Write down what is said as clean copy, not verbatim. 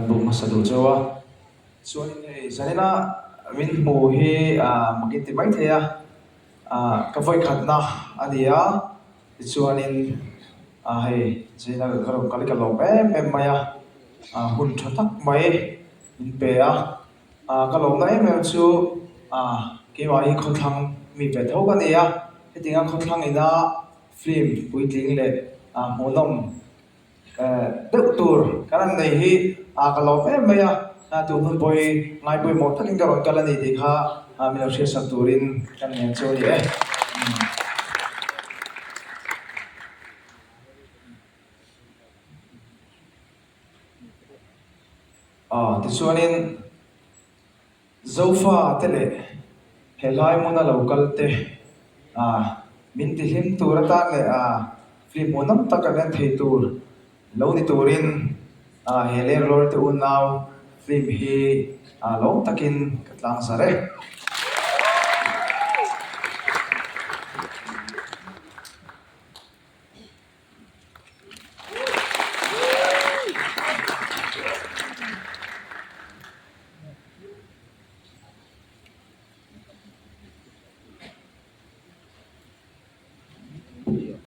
Kan buk hmasa duh chauh a, chuanin hei zanina min hmu hi ah mak in ti mai thei a, ah ka vawikhatna a ni a, tichuanin ah hei zanina ka rawn kal hi ka lawm em em mai a, ah hun tha tak mai min pe a, ah ka lawmna em em chu ah keimah hi khawthlang mi ve tho ka ni a, hetianga khawthlang ina film puitling leh ah hmuhnawm. Deuh tur kan han nei hi ka lawm em mai a, tun hun pawh hi ngai pawimawh takin ka rawn kal a ni tih kha min lo hriatsak turin ka ngen chu a ni e. Tichuanin. Zofa te leh helai hmuna lo kal te min tihlim tur atan leh film hmuhnawm tak kan en thei tur lo ni turin he Lerlawr te unau film hi lawm takin ka tlang zar e.